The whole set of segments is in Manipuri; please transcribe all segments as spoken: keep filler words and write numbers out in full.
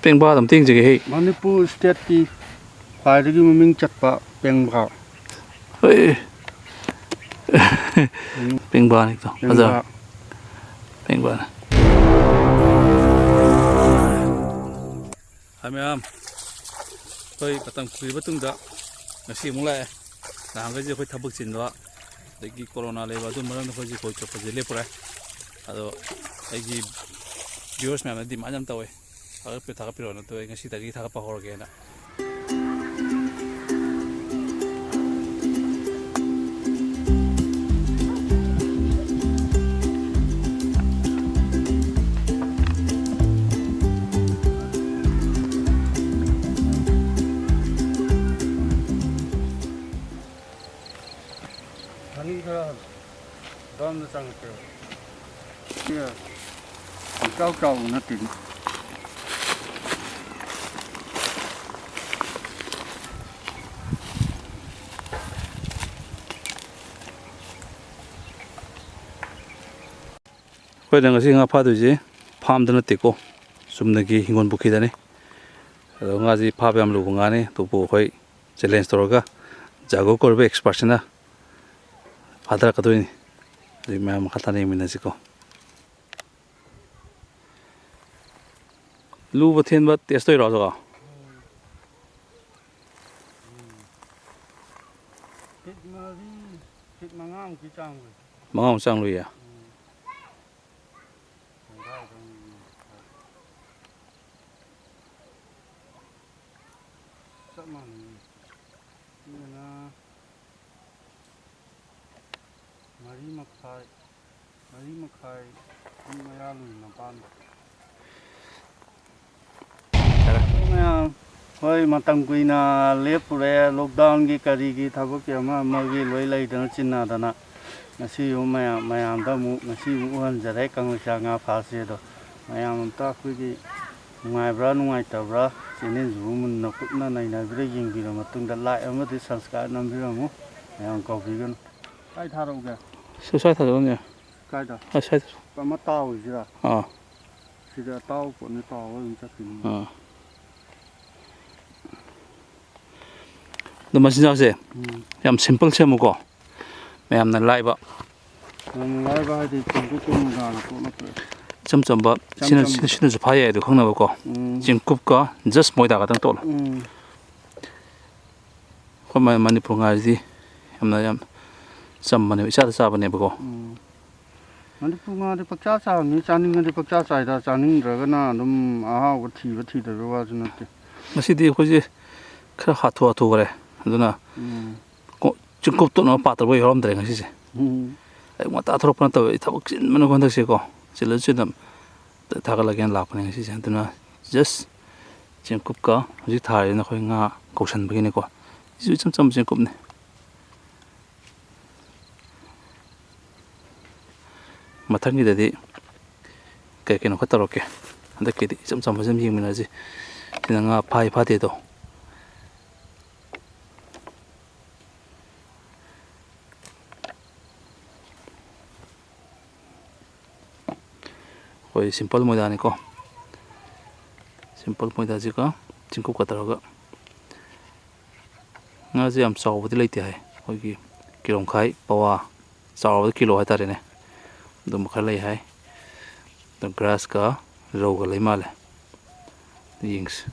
ꯄꯦꯡꯕꯥꯗ ꯑꯝꯇ ꯌꯦꯡꯖꯒꯦ ꯍꯦ꯫ ꯃꯅꯤꯄꯨꯔ stateꯀꯤ ꯈ꯭ꯋꯥꯏꯗꯒꯤ ꯃꯃꯤꯡ ꯆꯠꯄ ꯄꯦꯡꯕꯥ꯫ ꯍꯣꯏ꯫ ꯄꯦꯡꯕꯥꯅꯤ ꯇꯣ꯫ ꯐꯖꯕ꯫ ꯄꯦꯡꯕꯥ꯫ ꯄꯦꯡꯕꯥꯅꯤ꯫ ꯍꯥꯏ ꯃꯌꯥꯝ, ꯑꯩꯈꯣꯏ ꯃꯇꯝ ꯀꯨꯏꯔꯕ ꯃꯇꯨꯡꯗ ꯉꯁꯤ ꯑꯃꯨꯛ ꯂꯥꯛꯑꯦ꯫ ꯅꯍꯥꯟꯈꯩꯗꯤ ꯑꯩꯈꯣꯏ ꯊꯕꯛ ꯆꯤꯟꯕ, ꯑꯗꯒꯤ ꯀꯣꯔꯣꯅꯥ ꯂꯩꯕ, ꯑꯗꯨ ꯃꯔꯝꯗ ꯑꯩꯈꯣꯏꯁꯦ ꯀꯣꯏ ꯆꯠꯄꯁꯦ ꯂꯦꯞꯄꯨꯔꯦ꯫ ꯑꯗꯣ ꯑꯩꯒꯤ viewers ꯃꯌꯥꯝꯅ demand ꯌꯥꯝ ꯇꯧꯋꯦ, ꯊꯥꯒꯠꯄꯤꯌꯨ, ꯊꯥꯒꯠꯄꯤꯔꯛꯑꯣꯅ, ꯑꯗꯣ ꯑꯩ ꯉꯁꯤꯗꯒꯤ ꯊꯥꯒꯠꯄ ꯍꯧꯔꯒꯦꯅ꯫ ꯃꯅꯤꯡ ꯈꯔ ꯍꯜꯂꯣ꯫ ꯑꯗꯣꯝꯗ ꯆꯪꯉꯛꯀꯦꯕ꯫ ꯁꯤ ꯄꯪꯆꯥꯎ ꯆꯥꯎꯕ ꯅꯠꯇꯦꯅꯦ꯫ ꯑꯩꯈꯣꯏꯅ ꯉꯁꯤ ꯉꯥ ꯐꯥꯗꯣꯏꯁꯦ farmꯗ ꯅꯠꯇꯦꯀꯣ, ꯆꯨꯝꯅꯒꯤ ꯍꯤꯡꯒꯣꯜ ꯄꯨꯈ꯭ꯔꯤꯗꯅꯤ꯫ ꯑꯗꯣ ꯉꯥꯁꯤ ꯐꯥꯕ ꯌꯥꯝ ꯂꯨꯕ ꯉꯥꯅꯤ, ꯑꯗꯨꯕꯨ ꯑꯩꯈꯣꯏ challenge ꯇꯧꯔꯒ ꯖꯥꯒꯣ ꯀꯧꯔꯤꯕ expertꯁꯤꯅ ꯐꯥꯊꯔꯛꯀꯗꯣꯏꯅꯤ꯫ ꯑꯗꯨꯗꯤ ꯃꯌꯥꯝ ꯃꯈꯥ ꯇꯥꯅ ꯌꯦꯡꯃꯤꯟꯅꯁꯤꯀꯣ꯫ ꯂꯨꯕ ꯊꯦꯟꯕ test ꯇꯧꯔꯤꯔꯣ, ꯖꯥꯒꯣ? ꯐꯤꯠ ꯃꯔꯤ, ꯐꯤꯠ ꯃꯉꯥꯃꯨꯛꯀꯤ ꯆꯥꯡ ꯑꯣꯏ꯫ ꯃꯉꯥꯃꯨꯛ ꯆꯥꯡ ꯂꯨꯏꯌꯦ? ꯎꯝ꯫ ꯆꯞ ꯃꯥꯟꯅꯩ꯫ ꯁꯤꯅ ꯃꯔꯤ ꯃꯈꯥꯏ, ꯃꯔꯤ ꯃꯈꯥꯏ ꯃꯌꯥ ꯂꯨꯏ ꯃꯄꯥꯟꯗ꯫ ꯃꯌꯥꯝ, ꯍꯣꯏ, ꯃꯇꯝ ꯀꯨꯏꯅ ꯂꯦꯞꯄꯨꯔꯦ, lockdownꯒꯤ ꯀꯔꯤꯒꯤ ꯊꯕꯛꯀꯤ ꯑꯃ ꯑꯃꯒꯤ ꯂꯣꯏ ꯂꯩꯗꯅ ꯆꯤꯟꯅꯗꯅ꯫ ꯉꯁꯤ ꯑꯃꯨꯛ ꯃꯌꯥꯝ, ꯃꯌꯥꯝꯗ ꯑꯃꯨꯛ, ꯉꯁꯤ ꯑꯃꯨꯛ ꯎꯍꯟꯖꯔꯦ ꯀꯪꯂꯩꯁꯥ ꯉꯥ ꯐꯥꯁꯦ ꯑꯗꯣ꯫ ꯃꯌꯥꯝ ꯑꯝꯇ ꯑꯩꯈꯣꯏꯒꯤ ꯅꯨꯡꯉꯥꯏꯕ꯭ꯔꯥ ꯅꯨꯡꯉꯥꯏꯇꯕ꯭ꯔꯥ channelꯁꯤꯕꯨ ꯃꯨꯟꯅ ꯀꯨꯞꯅ ꯅꯩꯅꯕꯤꯔ ꯌꯦꯡꯕꯤꯔ ꯃꯇꯨꯡꯗ like ꯑꯃꯗꯤ subscribe ꯅꯝꯕꯤꯔꯝꯃꯨ꯫ ꯃꯌꯥꯝ ꯀꯥꯎꯕꯤꯒꯅꯨ꯫ ꯀꯥꯏ ꯊꯥꯔꯛꯎꯒꯦ? ꯁꯤ ꯁ꯭ꯋꯥꯏ ꯊꯥꯖꯤꯜꯂꯣꯅꯦ꯫ ꯀꯥꯏꯗ? ꯑ, ꯁ꯭ꯋꯥꯏꯗ꯫ ꯑꯃ ꯇꯥꯎꯔꯤꯁꯤꯔꯥ? ꯑꯥ꯫ ꯁꯤꯗ ꯑꯇꯥꯎꯕ ꯄꯣꯠꯅꯤ, ꯇꯥꯎꯔꯒ ꯑꯗꯨꯝ ꯆꯠꯈꯤꯅꯤ꯫ ꯑꯥ꯫ ꯑꯗꯣ ꯃꯆꯤꯟꯖꯥꯛꯁꯦ ꯎꯝ꯫ ꯌꯥꯝ simple ꯁꯦꯝꯃꯨꯀꯣ, ꯃꯌꯥꯝꯅ ꯂꯥꯏꯕ꯫ ꯌꯥꯝ ꯂꯥꯏꯕ ꯍꯥꯏꯗꯤ ꯆꯦꯡꯀꯨꯞꯀ ꯃꯣꯏꯗꯥꯒ ꯇꯣꯠꯂꯛꯄ꯫ ꯏꯆꯝ ꯆꯝꯕ, ꯏꯆꯝ ꯁꯤꯅ, ꯆꯝꯕ꯫ ꯁꯤꯅꯁꯨ ꯐꯥ ꯌꯥꯏ ꯑꯗꯨ ꯈꯪꯅꯕꯀꯣ꯫ ꯎꯝ꯫ ꯆꯦꯡꯀꯨꯞꯀ just ꯃꯣꯏꯗꯥ ꯈꯛꯇꯪ ꯇꯣꯠꯂꯣ꯫ ꯎꯝ꯫ ꯑꯩꯈꯣꯏ ꯃ-, ꯃꯅꯤꯄꯨꯔ ꯉꯥꯁꯤꯗꯤ ꯌꯥꯝꯅ, ꯌꯥꯝ ꯆꯝꯕꯅꯦꯕ, ꯏꯆꯥꯗ ꯆꯥꯕꯅꯦꯕꯀꯣ꯫ ꯎꯝ꯫ ꯃꯅꯤꯄꯨꯔ ꯉꯥꯗꯤ ꯄꯪꯆꯥ ꯆꯥꯕꯅꯤ, ꯆꯥꯅꯤꯡꯉꯗꯤ ꯄꯪꯆꯥ ꯆꯥꯏꯗ, ꯆꯥꯅꯤꯡꯗ꯭ꯔꯒꯅ ꯑꯗꯨꯝ ꯑꯍꯥꯎꯕ ꯊꯤꯕ ꯊꯤꯗꯕ ꯋꯥꯁꯨ ꯅꯠꯇꯦ꯫ ꯉꯁꯤꯗꯤ ꯑꯩꯈꯣꯏꯁꯦ ꯈꯔ ꯍꯥꯊꯨ ꯍꯥꯊꯨ ꯈꯔꯦ, ꯑꯗꯨꯅ ꯎꯝ꯫ ꯀꯣ-, ꯆꯤꯡꯀꯨꯞ ꯇꯣꯠꯅꯕ ꯄꯥꯇ꯭ꯔꯕꯨ ꯌꯥꯎꯔꯝꯗ꯭ꯔꯦ ꯉꯁꯤꯁꯦ꯫ ꯎꯝ꯫ ꯑꯌꯨꯛ ꯉꯟꯇꯥ ꯊꯣꯛꯂꯛꯄ ꯅꯠꯇꯕ, ꯑꯩ ꯊꯕꯛ ꯆꯤꯟꯕꯅꯀꯣ ꯍꯟꯗꯛꯁꯦꯀꯣ, ꯆꯤꯜꯂꯁꯨ ꯆꯤꯟꯅ ꯊꯥꯒꯠꯂꯒꯦꯅ ꯂꯥꯛꯄꯅꯦ ꯉꯁꯤꯁꯦ꯫ ꯑꯗꯨꯅ just ꯆꯦꯡꯀꯨꯞꯀ ꯍꯧꯖꯤꯛ ꯊꯥꯔꯤꯁꯤꯅ ꯑꯩꯈꯣꯏ ꯉꯥ ꯀꯧꯁꯟꯕꯒꯤꯅꯤꯀꯣ꯫ ꯁꯤꯁꯨ ꯏꯆꯝ ꯆꯝꯕ ꯆꯦꯡꯀꯨꯞꯅꯤ꯫ ꯃꯊꯪꯒꯤꯗꯗꯤ ꯀꯩ ꯀꯩꯅꯣ ꯈꯔ ꯇꯧꯔꯛꯀꯦ꯫ ꯍꯟꯗꯛꯀꯤꯗꯤ ꯏꯆꯝ ꯆꯝꯕꯁꯤ ꯑꯗꯨꯝ ꯌꯦꯡꯃꯤꯟꯅꯁꯤ꯫ ꯁꯤꯅ ꯉꯥ ꯐꯥꯏ ꯐꯥꯗꯦꯗꯣ꯫ ꯑꯩꯈꯣꯏ simple ꯃꯣꯏꯗꯥꯅꯤꯀꯣ, simple ꯃꯣꯏꯗꯥꯁꯤꯒ ꯆꯤꯡꯀꯨꯞꯀ ꯇꯧꯔꯒ꯫ ꯉꯥꯁꯦ ꯌꯥꯝ ꯆꯥꯎꯕꯗꯤ ꯂꯩꯇꯦ ꯍꯥꯏ, ꯑꯩꯈꯣꯏꯒꯤ ꯀꯤꯂꯣ ꯃꯈꯥꯏ, ꯄꯋꯥ, ꯆꯥꯎꯔꯕꯗ ꯀꯤꯂꯣ ꯍꯥꯏꯇꯥꯔꯦꯅꯦ, ꯑꯗꯨꯝꯕ ꯈꯔ ꯂꯩ ꯍꯥꯏ꯫ ꯑꯗꯣ grass ꯀ ꯔꯧꯒ ꯂꯩ ꯃꯥꯜꯂꯦ꯫ ꯌꯦꯡꯁꯤ꯫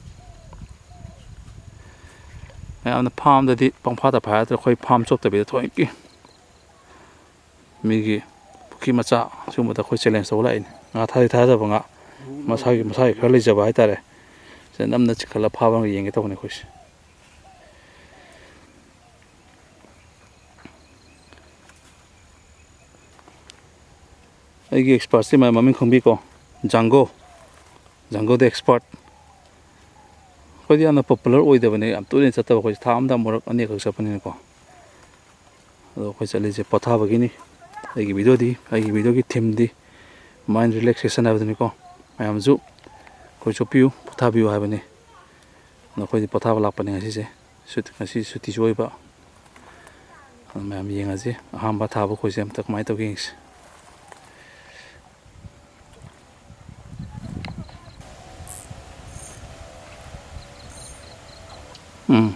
ꯃꯌꯥꯝꯅ farm ꯗꯗꯤ ꯄꯪꯐꯥꯗ ꯐꯥ ꯌꯥꯗ꯭ꯔꯦ, ꯑꯩꯈꯣꯏ farm ꯆꯣꯞꯇꯕꯤꯗ ꯊꯑꯣꯏꯀꯤ ꯃꯤꯒꯤ ꯄꯨꯈ꯭ꯔꯤ ꯃꯆꯥ ꯁꯤꯒꯨꯝꯕꯗ ꯑꯩꯈꯣꯏ challenge ꯇꯧꯕ ꯂꯥꯛꯏꯅꯤ꯫ ꯉꯥ ꯊꯥꯗꯤ ꯊꯥꯗꯕ ꯉꯥ, ꯃꯁꯥꯒꯤ, ꯃꯁꯥꯒꯤ ꯈꯔ ꯂꯩꯖꯕ ꯍꯥꯏꯇꯥꯔꯦ꯫ ꯁꯤꯗ ꯅꯝꯅ ꯆꯤꯡꯈꯠꯂ ꯐꯥꯕ ꯑꯃ ꯌꯦꯡꯒꯦ ꯇꯧꯕꯅꯤ ꯑꯩꯈꯣꯏꯁꯦ꯫ ꯑꯩꯒꯤ expert ꯁꯤ ꯃ-, ꯃꯃꯤꯡ ꯈꯪꯕꯤꯀꯣ, ꯖꯥꯡꯒꯣ, ꯖꯥꯡꯒꯣ the expert꯫ ꯑꯩꯈꯣꯏꯗꯤ ꯌꯥꯝꯅ popular ꯑꯣꯏꯗꯕꯅꯦ, ꯌꯥꯝ ꯇꯣꯏꯅ ꯆꯠꯇꯕ, ꯑꯩꯈꯣꯏꯁꯦ ꯊꯥ ꯑꯃꯗ ꯑꯃꯨꯔꯛ ꯑꯅꯤꯔꯛ ꯆꯠꯄꯅꯤꯅꯀꯣ꯫ ꯑꯗꯣ ꯑꯩꯈꯣꯏ ꯆꯠꯂꯤꯁꯦ ꯄꯣꯊꯥꯕꯒꯤꯅꯤ꯫ ꯑꯩꯒꯤ video ꯗꯤ, ꯑꯩꯒꯤ video ꯒꯤ theme ꯗꯤ mind relaxation ꯍꯥꯏꯕꯗꯨꯅꯤꯀꯣ꯫ ꯃꯌꯥꯝꯁꯨ ꯑꯩꯈꯣꯏ ꯆꯣꯞꯄꯤꯌꯨ, ꯄꯣꯊꯥꯕꯤꯌꯨ ꯍꯥꯏꯕꯅꯤ꯫ ꯑꯗꯣ ꯑꯩꯈꯣꯏꯗꯤ ꯄꯣꯊꯥꯕ ꯂꯥꯛꯄꯅꯦ ꯉꯁꯤꯁꯦ꯫ ꯁꯨꯠ-, ꯉꯁꯤ ꯁꯨꯇꯤꯁꯨ ꯑꯣꯏꯕ꯫ ꯑꯗꯨ ꯃꯌꯥꯝ ꯌꯦꯡꯉꯁꯤ꯫ ꯑꯍꯥꯟꯕ ꯊꯥꯕ ꯈꯣꯏꯁꯦ ꯑꯝꯇ ꯀꯃꯥꯏꯅ ꯇꯧꯒꯦ ꯌꯦꯡꯁꯤ꯫ ꯎꯝ꯫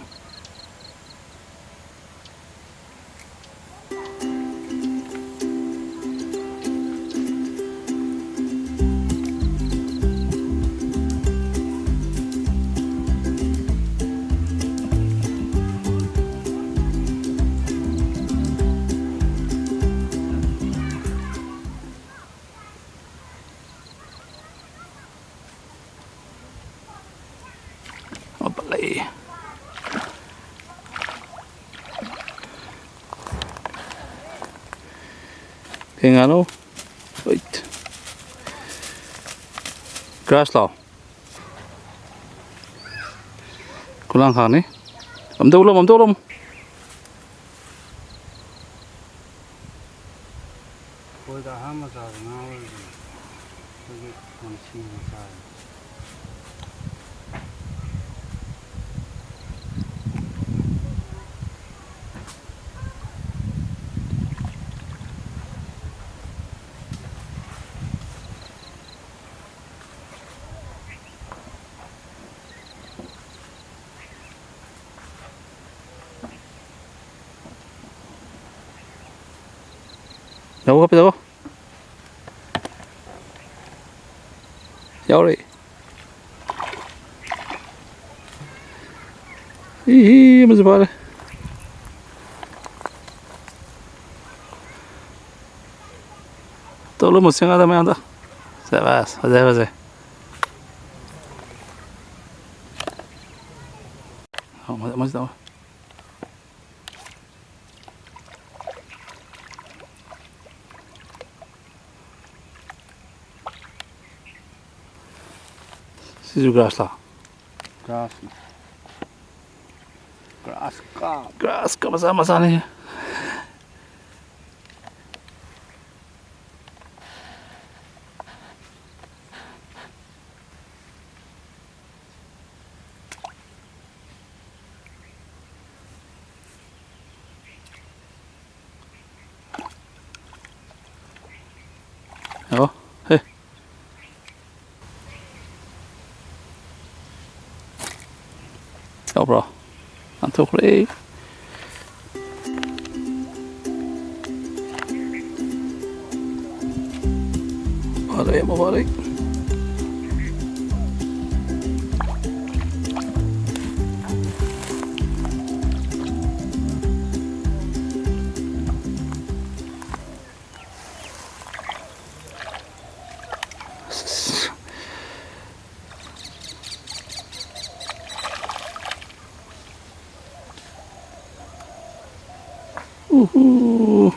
ꯑꯣ, ꯄꯠꯂꯛꯏ꯫ ꯀꯩ ꯉꯥꯅꯣ? ꯍꯨꯏꯠ꯫ ꯒ꯭ꯔꯥꯁ ꯂꯣ? ꯈꯨꯂꯥꯡꯈꯥꯡꯅꯤ꯫ ꯑꯝꯇ ꯎꯠꯂꯝꯃꯨ, ꯑꯝꯇ ꯎꯠꯂꯝꯃꯨ꯫ ꯑꯩꯈꯣꯏꯗ ꯑꯍꯥꯟꯕ ꯆꯥꯕ ꯉꯥ ꯑꯣꯏꯔꯤꯕꯅꯤ꯫ ꯑꯩꯈꯣꯏꯒꯤ ꯌꯥꯝ ꯁꯤꯡꯅ ꯆꯥꯏ꯫ ꯌꯥꯎꯕ ꯍꯥꯞꯄꯤꯔꯛꯑꯣ꯫ ꯌꯥꯎꯔꯦ꯫ ꯏ, ꯏ, ꯑꯃꯁꯨ ꯐꯥꯔꯦ꯫ ꯇꯣꯠꯂꯣ, ꯃꯁꯤꯡ ꯉꯥꯗ ꯃꯌꯥꯝꯗ꯫ ꯁꯕꯥꯁ, ꯐꯖꯩ, ꯐꯖꯩ꯫ ꯑꯃꯁꯨ ꯇꯧ꯫ ꯁꯤꯁꯨ ꯒ꯭ꯔꯥꯁꯂꯣ? ꯒ꯭ꯔꯥꯁꯅꯤ꯫ ꯒ꯭ꯔꯥꯁ ꯀꯥꯞ꯫ ꯒ꯭ꯔꯥꯁ ꯀꯥꯞ ꯃꯆꯥ ꯃꯆꯥꯅꯤ꯫ ꯑꯣ, ꯍꯦ꯫ ꯌꯥꯎꯕ꯭ꯔꯣ? ꯊꯣꯛꯈ꯭ꯔꯦ꯫ ꯐꯔꯦ, ꯑꯃ ꯐꯔꯦ꯫ ꯎꯍꯨ꯫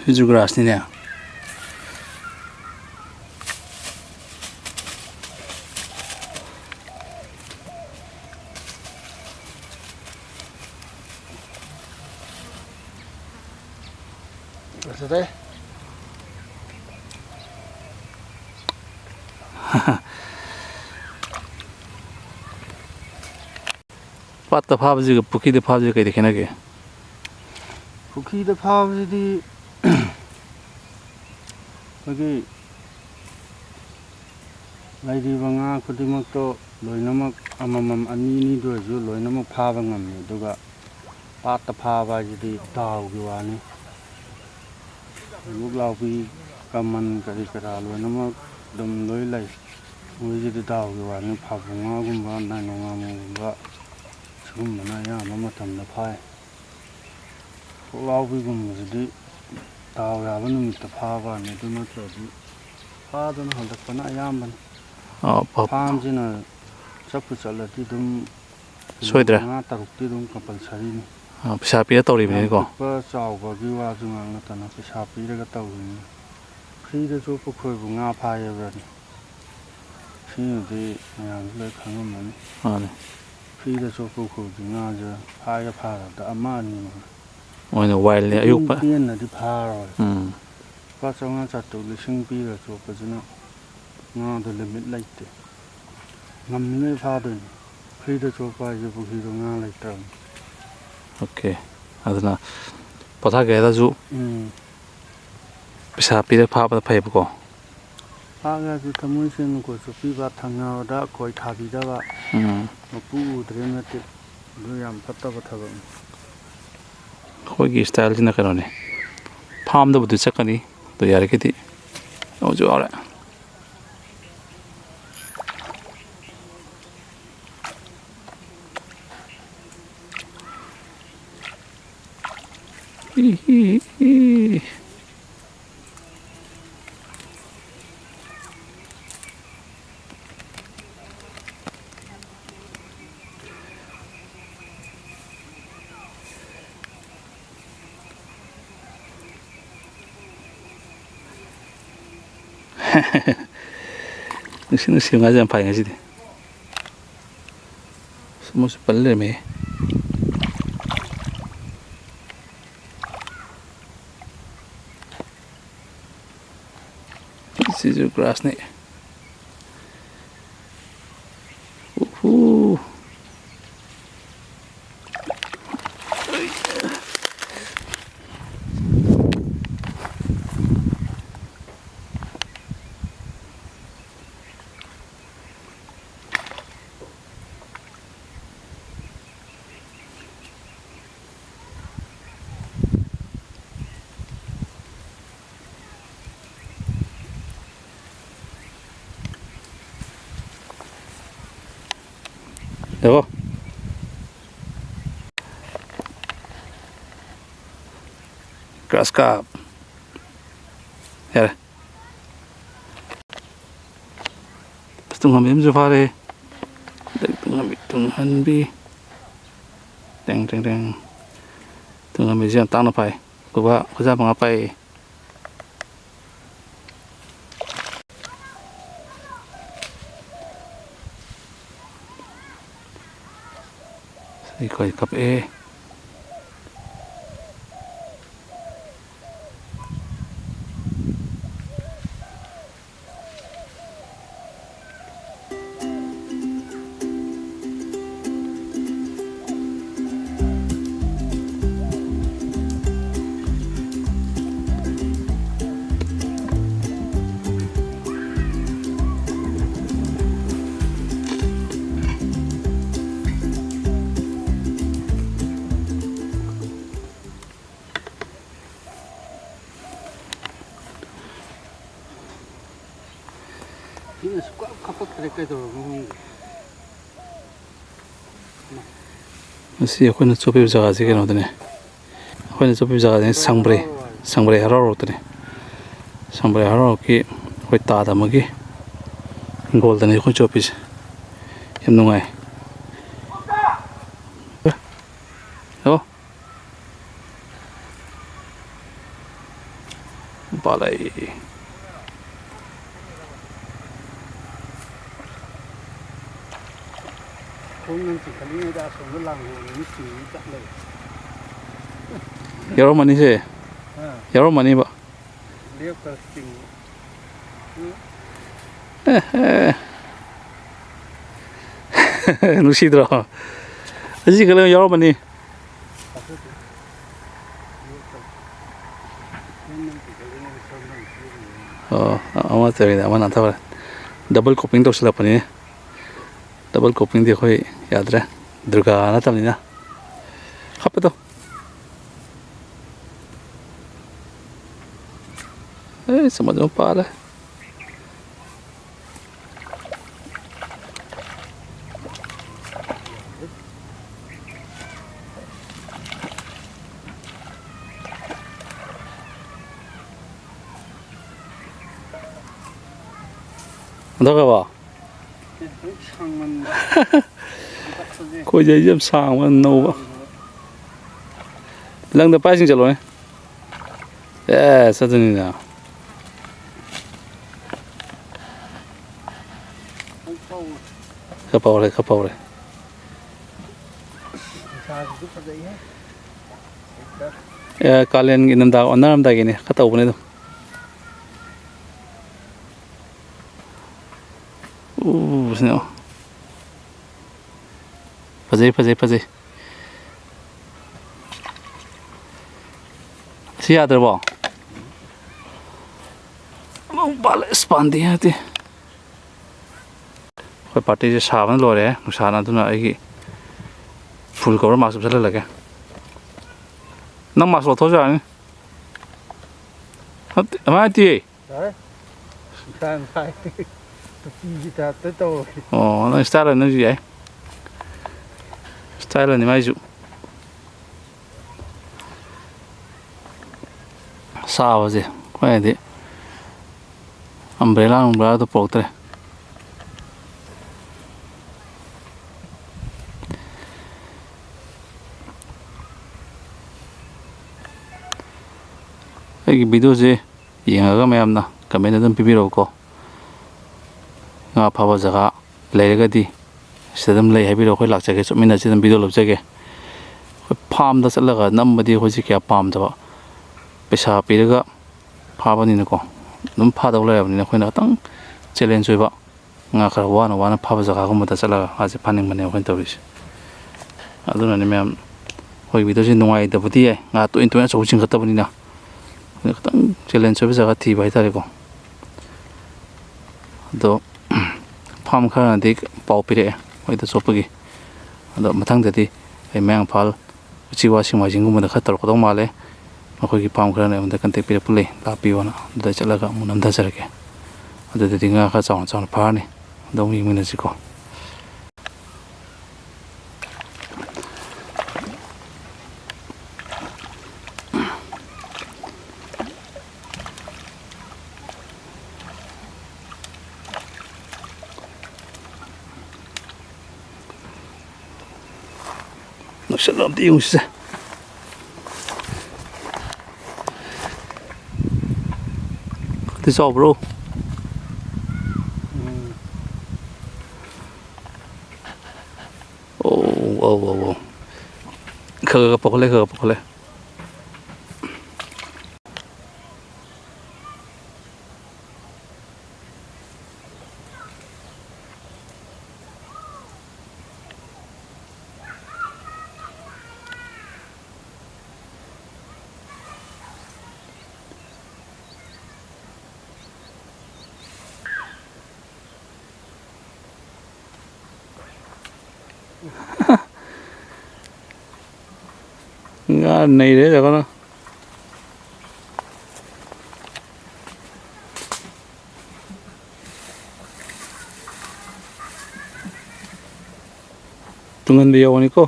ꯁꯤꯁꯨ ꯒ꯭ꯔꯥꯁꯅꯤꯅꯦ꯫ ꯐꯖꯔꯦ꯫ ꯄꯥꯠꯇ ꯐꯥꯕꯁꯤꯒ ꯄꯨꯈ꯭ꯔꯤꯗ ꯐꯥꯕꯁꯤꯒ ꯀꯩꯗ ꯈꯦꯠꯅꯒꯦ? ꯄꯨꯈ꯭ꯔꯤꯗ ꯐꯥꯕꯁꯤꯗꯤ ꯑꯩꯈꯣꯏꯒꯤ ꯂꯩꯔꯤꯕ ꯉꯥ ꯈꯨꯗꯤꯡꯃꯛꯇꯣ ꯂꯣꯏꯅꯃꯛ ꯑꯃꯃꯝ, ꯑꯅꯤ ꯑꯅꯤꯗ ꯑꯣꯏꯔꯁꯨ ꯂꯣꯏꯅꯃꯛ ꯐꯥꯕ ꯉꯝꯃꯤ꯫ ꯑꯗꯨꯒ ꯄꯥꯠꯇ ꯐꯥꯕ ꯍꯥꯏꯁꯤꯗꯤ ꯗꯥꯎꯒꯤ ꯋꯥꯅꯤ꯫ ꯕꯨꯛꯂꯥꯎꯕꯤ, ꯀꯃꯟ ꯀꯔꯤ ꯀꯔꯥ ꯂꯣꯏꯅꯃꯛ ꯑꯗꯨꯝ ꯂꯣꯏ ꯂꯩ꯫ ꯃꯣꯏꯁꯤꯗꯤ ꯗꯥꯎꯒꯤ ꯋꯥꯅꯤ꯫ ꯐꯥꯕꯧ ꯉꯥꯒꯨꯝꯕ, ꯅꯥꯏꯅꯣ ꯉꯥꯃꯨꯒꯨꯝꯕ, ꯁꯤꯒꯨꯝꯕꯅ ꯑꯌꯥꯝꯕ ꯃꯇꯝꯗ ꯐꯥꯏ꯫ ꯄꯨꯛꯂꯥꯎꯕꯤꯒꯨꯝꯕꯁꯤꯗꯤ ꯗꯥꯎ ꯌꯥꯕ ꯅꯨꯃꯤꯠꯇ ꯐꯥꯕꯅꯤ, ꯑꯗꯨ ꯅꯠꯇ꯭ꯔꯗꯤ ꯐꯥꯗꯅ ꯍꯜꯂꯛꯄꯅ ꯑꯌꯥꯝꯕꯅꯤ꯫ ꯑꯣ, ꯐ- ꯐꯥꯝꯁꯤꯅ ꯆꯠꯄꯨ ꯆꯠꯂꯗꯤ ꯑꯗꯨꯝ ꯀꯤꯂꯣ ꯁꯣꯏꯗ꯭ꯔꯦ꯫ ꯃꯉꯥ ꯇꯔꯨꯛꯇꯤ ꯑꯗꯨꯝ ꯀꯝꯄꯜꯁꯔꯤꯅꯤ꯫ ꯑꯥ, ꯄꯩꯁꯥ ꯄꯤꯔ ꯌꯥꯝ ꯇꯧꯔꯤꯕꯅꯤꯅꯀꯣ꯫ ꯄꯤꯛꯄ ꯆꯥꯎꯕꯒꯤ ꯋꯥꯁꯨ ꯉꯥꯡ ꯅꯠꯇꯅ ꯄꯩꯁꯥ ꯄꯤꯔꯒ ꯇꯧꯔꯤꯅꯤ꯫ ꯄꯨꯈ꯭ꯔꯤꯗ ꯆꯣꯞꯄ ꯈꯣꯏꯕꯨ ꯉꯥ ꯐꯥꯏꯌꯦꯕ꯭ꯔꯅꯤ? ꯁꯤꯃꯗꯤ ꯃꯌꯥꯝꯁꯨ ꯂꯣꯏ ꯈꯪꯉꯝꯃꯅꯤ꯫ ꯃꯥꯅꯤ꯫ ꯄꯨꯈ꯭ꯔꯤꯗ ꯆꯣꯞꯄ ꯈꯣꯏꯕꯗꯤ ꯉꯥꯁꯦ ꯐꯥꯒꯦ ꯐꯥꯔꯕꯗ ꯑꯃ ꯑꯅꯤ ꯃꯉꯥꯏ꯫ ꯃꯣꯏꯅ ꯋꯥꯏꯜꯅꯤ, ꯄꯦꯟ-, ꯑꯌꯣꯛꯄ꯫ ꯄꯦꯟꯅꯗꯤ ꯐꯥꯔꯣꯏ꯫ ꯎꯝ꯫ ꯂꯨꯄꯥ ꯆꯥꯝꯃꯉꯥ ꯆꯥꯇ꯭ꯔꯨꯛ ꯂꯤꯁꯤꯡ ꯄꯤꯔ ꯆꯣꯞꯄꯁꯤꯅ ꯉꯥꯗꯣ ꯂꯤꯃꯤꯠ ꯂꯩꯇꯦ꯫ ꯉꯝꯃꯤꯉꯩ ꯐꯥꯗꯣꯏꯅꯤ꯫ ꯄꯨꯈ꯭ꯔꯤꯗ ꯆꯣꯞꯄ ꯍꯥꯏꯁꯦ ꯄꯨꯈ꯭ꯔꯤꯗꯣ ꯉꯥ ꯂꯩꯇ꯭ꯔꯕꯅꯤ꯫ ꯑꯣꯀꯦ꯫ ꯑꯗꯨꯅ ꯄꯣꯊꯥꯒꯦ ꯍꯥꯏꯔꯁꯨ ꯎꯝ꯫ ꯄꯩꯁꯥ ꯄꯤꯔ ꯐꯥꯕꯅ ꯐꯩꯌꯦꯕꯀꯣ꯫ ꯁꯥꯒꯁꯨ ꯊꯃꯣꯏ ꯁꯦꯡꯅ ꯀꯣꯏ ꯆꯣꯞꯄꯤꯕ, ꯊꯪꯅꯕꯗ ꯀꯣꯏ ꯊꯥꯕꯤꯗꯕ, ꯎꯝ꯫ ꯃꯄꯨ ꯎꯗ꯭ꯔꯦ ꯅꯠꯇꯦ꯫ ꯑꯗꯨ ꯌꯥꯝ ꯐꯠꯇꯕ ꯊꯕꯛꯅꯤ꯫ ꯑꯩꯈꯣꯏꯒꯤ ꯁ꯭ꯇꯥꯏꯜꯁꯤꯅ ꯀꯩꯅꯣꯅꯤ, ꯐꯥꯝꯗꯕꯨꯗꯤ ꯆꯠꯀꯅꯤ, ꯑꯗꯨ ꯌꯥꯔꯤꯈꯩꯗꯤ ꯍꯧꯖꯤꯛ ꯍꯧꯔꯦ꯫ E, E, E. ꯅꯨꯡꯁꯤ ꯅꯨꯡꯁꯤ ꯉꯥꯁꯦ ꯌꯥꯝ ꯐꯥꯏ ꯉꯁꯤꯗꯤ꯫ ꯑꯁ, ꯑꯃꯁꯨ ꯄꯜ ꯂꯩꯔꯝꯃꯦ꯫ ꯁꯤꯁꯨ ꯒ꯭ꯔꯥꯁꯅꯦ꯫ ꯎꯍꯨ꯫ ꯌꯦꯡꯉꯣ꯫ ꯒ꯭ꯔꯥꯁ ꯀꯥꯞ꯫ ꯌꯥꯔꯦ꯫ ꯑꯁ, ꯇꯨꯡꯍꯟꯕꯤ ꯑꯃꯁꯨ ꯐꯥꯔꯦ꯫ ꯑꯗꯩ ꯇꯨꯡꯍꯟꯕꯤ, ꯇꯨꯡꯍꯟꯕꯤ꯫ ꯇꯦꯡ, ꯇꯦꯡ, ꯇꯦꯡ꯫ ꯇꯨꯡꯍꯟꯕꯤꯁꯦ ꯌꯥꯝ ꯇꯥꯡꯅ ꯐꯥꯏ꯫ ꯈꯨꯕꯥ, ꯈꯨꯖꯥ ꯃꯉꯥ ꯄꯥꯏꯌꯦ꯫ ꯑꯩꯈꯣꯏ ꯀꯞꯑꯦ꯫ ꯃꯤꯅ ꯁꯨꯡꯀꯥꯞ ꯀꯥꯞꯄꯛꯇ꯭ꯔꯦ, ꯀꯩꯗꯧꯔꯕꯅꯣ ꯈꯪꯗꯦ꯫ ꯉꯁꯤ ꯑꯩꯈꯣꯏꯅ ꯆꯣꯞꯄꯤꯕ ꯖꯒꯥꯁꯤ ꯀꯩꯅꯣꯗꯅꯦ꯫ ꯑꯩꯈꯣꯏꯅ ꯆꯣꯞꯄꯤꯕ ꯖꯒꯥꯁꯤ ꯁꯪꯕ꯭ꯔꯩ, ꯁꯪꯕ꯭ꯔꯩ ꯍꯔꯥꯎ ꯍꯧꯔꯛꯇꯅꯦ꯫ ꯁꯪꯕ꯭ꯔꯩ ꯍꯔꯥꯎ ꯍꯧꯔꯛꯀꯤ ꯑꯩꯈꯣꯏ ꯇꯥꯗ ꯑꯃꯒꯤ ꯍꯤꯡꯒꯣꯜꯗꯅꯦ ꯑꯩꯈꯣꯏ ꯆꯣꯞꯄꯤꯁꯦ꯫ ꯌꯥꯝ ꯅꯨꯡꯉꯥꯏ꯫ ꯑꯣ꯫ ꯄꯥꯜꯂꯛꯏ꯫ ꯈꯣꯡ ꯅꯪ ꯆꯤꯡꯈꯠꯂꯤꯉꯩꯗ ꯑꯁꯣꯝꯗ ꯂꯥꯡꯒꯣꯜ ꯑꯅꯤ ꯆꯤꯡꯉꯤ ꯆꯠ ꯂꯩ꯫ ꯌꯥꯎꯔꯝꯃꯅꯤꯁꯦ꯫ ꯑꯥ꯫ ꯌꯥꯎꯔꯝꯃꯅꯤꯕ꯫ ꯂꯦꯞꯈ꯭ꯔ ꯆꯤꯡꯉꯤ꯫ ꯎꯝ꯫ ꯅꯨꯡꯁꯤꯗ꯭ꯔꯣ? ꯑꯁꯤ ꯈꯛꯇꯪ ꯌꯥꯎꯔꯝꯃꯅꯤ꯫ ꯑꯣ, ꯑꯃ ꯇꯧꯔꯤꯗ, ꯑꯃ ꯅꯥꯟꯊꯈ꯭ꯔꯦ꯫ Double cropping ꯇꯧꯁꯤꯜꯂꯛꯄꯅꯤ꯫ Double croppingꯗꯤ ꯑꯩꯈꯣꯏ ꯌꯥꯗ꯭ꯔꯦ, ꯗꯨꯔꯒꯥ ꯅꯠꯇꯕꯅꯤꯅ꯫ ꯍꯥꯞꯄꯗꯣ꯫ ꯑꯦ, ꯆꯃꯁ ꯑꯃ ꯄꯥꯜꯂꯦ꯫ ꯍꯟꯊꯈ꯭ꯔꯕꯣ? ꯁꯥꯡꯃꯟꯕ꯫ ꯈꯣꯏꯖꯩꯁꯦ ꯌꯥꯝ ꯁꯥꯡꯕ, ꯅꯧꯕ꯫ ꯂꯪꯗ ꯄꯥꯏꯁꯤꯡ ꯆꯠꯂꯣꯅꯦ꯫ ꯑꯦ, ꯆꯠꯇꯣꯏꯅꯤꯅ꯫ ꯈꯔ ꯄꯧꯔꯦ, ꯈꯔ ꯄꯧꯔꯦ꯫ ꯅꯨꯡꯁꯥꯁꯤꯁꯨ ꯐꯖꯩꯍꯦ꯫ ꯑꯦ, ꯀꯥꯂꯦꯟꯒꯤ ꯅꯨꯡꯗꯥꯡ ꯑꯣꯟꯅꯔꯝꯗꯥꯏꯒꯤꯅꯦ, ꯈꯔ ꯇꯧꯕꯅꯦ ꯑꯗꯨꯝ꯫ ꯎ, ꯁꯤꯅ꯫ ꯐꯖꯩ, ꯐꯖꯩ, ꯐꯖꯩ꯫ ꯁꯤ ꯌꯥꯗ꯭ꯔꯕꯣ? ꯑꯃꯨꯛ ꯄꯥꯜꯂꯦ꯫ ꯑꯁ, ꯄꯥꯟꯗꯦ ꯌꯥꯗꯦ꯫ ꯑꯩꯈꯣꯏ partyꯁꯦ ꯁꯥꯕꯅ ꯂꯣꯏꯔꯦ, ꯅꯨꯡꯁꯥꯅ꯫ ꯑꯗꯨꯅ ꯑꯩꯒꯤ full cover mask ꯎꯞꯁꯜꯍꯜꯂꯒꯦ꯫ ꯅꯪ mask ꯂꯧꯊꯣꯛꯑꯁꯨ ꯌꯥꯔꯅꯤ꯫ ꯅꯠꯇꯦ, ꯑꯗꯨꯃꯥꯏꯅ ꯅꯠꯇꯤꯌꯦ꯫ ꯌꯥꯔꯦ꯫ ꯅꯨꯡꯁꯥ ꯌꯥꯝ ꯁꯥꯏ꯫ ꯅꯨꯄꯤꯒꯤ ꯇꯥꯏꯞꯇ ꯇꯧꯋꯦ꯫ ꯑꯣ, ꯅꯪ style ꯑꯣꯏꯅꯁꯨ ꯌꯥꯏ꯫ Style ꯑꯣꯏꯅꯤ ꯃꯥꯏꯁꯨ꯫ ꯁꯥꯕꯁꯦ ꯑꯩꯈꯣꯏꯅꯗꯤ umbrella ꯅꯨꯡꯕ꯭ꯔꯦꯂꯥꯗꯣ ꯄꯨꯔꯛꯇ꯭ꯔꯦ꯫ ꯑꯩꯒꯤ videoꯁꯦ ꯌꯦꯡꯉꯒ ꯃꯌꯥꯝꯅ comment ꯑꯗꯨꯝ ꯄꯤꯕꯤꯔꯛꯎꯀꯣ꯫ ꯉꯥ ꯐꯥꯕ ꯖꯒꯥ ꯂꯩꯔꯒꯗꯤ ꯁꯤꯗ ꯑꯗꯨꯝ ꯂꯩ ꯍꯥꯏꯕꯤꯔꯛꯑꯣ, ꯑꯩꯈꯣꯏ ꯂꯥꯛꯆꯒꯦ, ꯆꯠꯃꯤꯟꯅꯁꯤ, ꯑꯗꯨꯝ video ꯂꯧꯖꯒꯦ꯫ ꯑꯩꯈꯣꯏ farmꯗ ꯆꯠꯂꯒ ꯅꯝꯕꯗꯤ ꯑꯩꯈꯣꯏꯁꯦ ꯀꯌꯥ ꯄꯥꯝꯗꯕ, ꯄꯩꯁꯥ ꯄꯤꯔꯒ ꯐꯥꯕꯅꯤꯅꯀꯣ, ꯑꯗꯨꯝ ꯐꯥꯗꯧ ꯂꯩꯔꯕꯅꯤꯅ ꯑꯩꯈꯣꯏꯅ ꯈꯤꯇꯪ challenge ꯑꯣꯏꯕ, ꯉꯥ ꯈꯔ ꯋꯥꯅ ꯋꯥꯅ ꯐꯥꯕ ꯖꯒꯥꯒꯨꯝꯕꯗ ꯆꯠꯂꯒ ꯉꯥꯁꯦ ꯐꯥꯅꯤꯡꯕꯅꯦ ꯑꯩꯈꯣꯏꯅ ꯇꯧꯔꯤꯁꯦ꯫ ꯑꯗꯨꯅꯅꯦ ꯃꯌꯥꯝ, ꯑꯩꯈꯣꯏ videoꯁꯦ ꯅꯨꯡꯉꯥꯏꯇꯕꯗꯤ ꯌꯥꯏ, ꯉꯥ ꯇꯣꯏꯅ ꯇꯣꯏꯅ ꯑꯆꯧꯕ ꯆꯤꯡꯈꯠꯇꯕꯅꯤꯅ꯫ ꯑꯗꯨꯅ ꯈꯤꯇꯪ challenge ꯑꯣꯏꯕ ꯖꯒꯥ ꯊꯤꯕ ꯍꯥꯏꯇꯥꯔꯦꯀꯣ꯫ ꯑꯗꯣ farm ꯈꯔꯅꯗꯤ ꯄꯥꯎ ꯄꯤꯔꯛꯑꯦ ꯃꯣꯏꯗ ꯆꯣꯞꯄꯒꯤ꯫ ꯑꯗꯣ ꯃꯊꯪꯗꯗꯤ ꯑꯩ ꯃꯌꯥꯡ ꯏꯝꯐꯥꯜ, ꯎꯆꯤꯋꯥ, ꯁꯦꯛꯃꯥꯏꯖꯤꯡꯒꯨꯝꯕꯗ ꯈꯔ ꯇꯧꯔꯛꯀꯗꯧ ꯃꯥꯜꯂꯦ꯫ ꯃꯈꯣꯏꯒꯤ farm ꯈꯔꯅ ꯑꯩꯉꯣꯟꯗ contact ꯄꯤꯔꯛꯄ ꯂꯩ, ꯂꯥꯛꯄꯤꯌꯣꯅ꯫ ꯑꯗꯨꯗ ꯆꯠꯂꯒ ꯑꯃꯨꯛ ꯅꯝꯊꯖꯔꯛꯀꯦ꯫ ꯑꯗꯨꯗꯗꯤ ꯉꯥ ꯈꯔ ꯆꯥꯎꯅ ꯆꯥꯎꯅ ꯐꯥꯔꯅꯤ꯫ ꯑꯗꯣ ꯑꯃꯨꯛ ꯌꯦꯡꯃꯤꯟꯅꯁꯤꯀꯣ꯫ ꯅꯛꯁꯜꯂꯣ, ꯑꯝꯇ ꯌꯦꯡꯉꯨꯁꯤꯁꯦ꯫ ꯈꯔꯗꯤ ꯆꯥꯎꯕ꯭ꯔꯣ? ꯎꯝ꯫ ꯑꯣ, ꯑꯧ, ꯑꯧ, ꯑꯧ꯫ ꯈꯔ ꯈꯔ ꯄꯨꯈꯠꯂꯦ, ꯈꯔ ꯈꯔ ꯄꯨꯈꯠꯂꯦ꯫ ꯉꯥ ꯅꯩꯔꯦ ꯖꯒꯅ꯫ ꯇꯨꯡꯍꯟꯕꯤ ꯌꯧꯕꯅꯤꯀꯣ꯫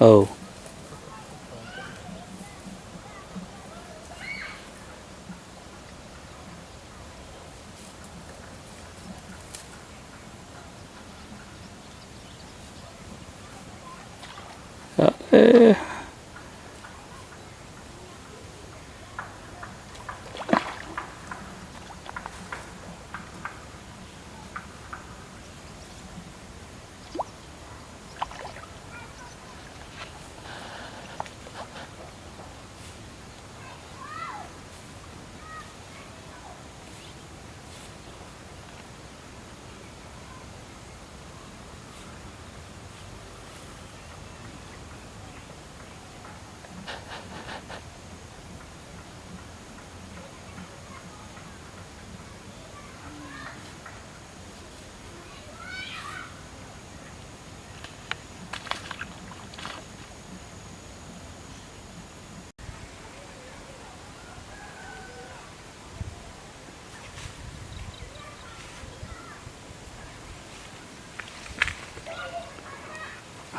ꯑꯧ꯫ ꯑꯦ꯫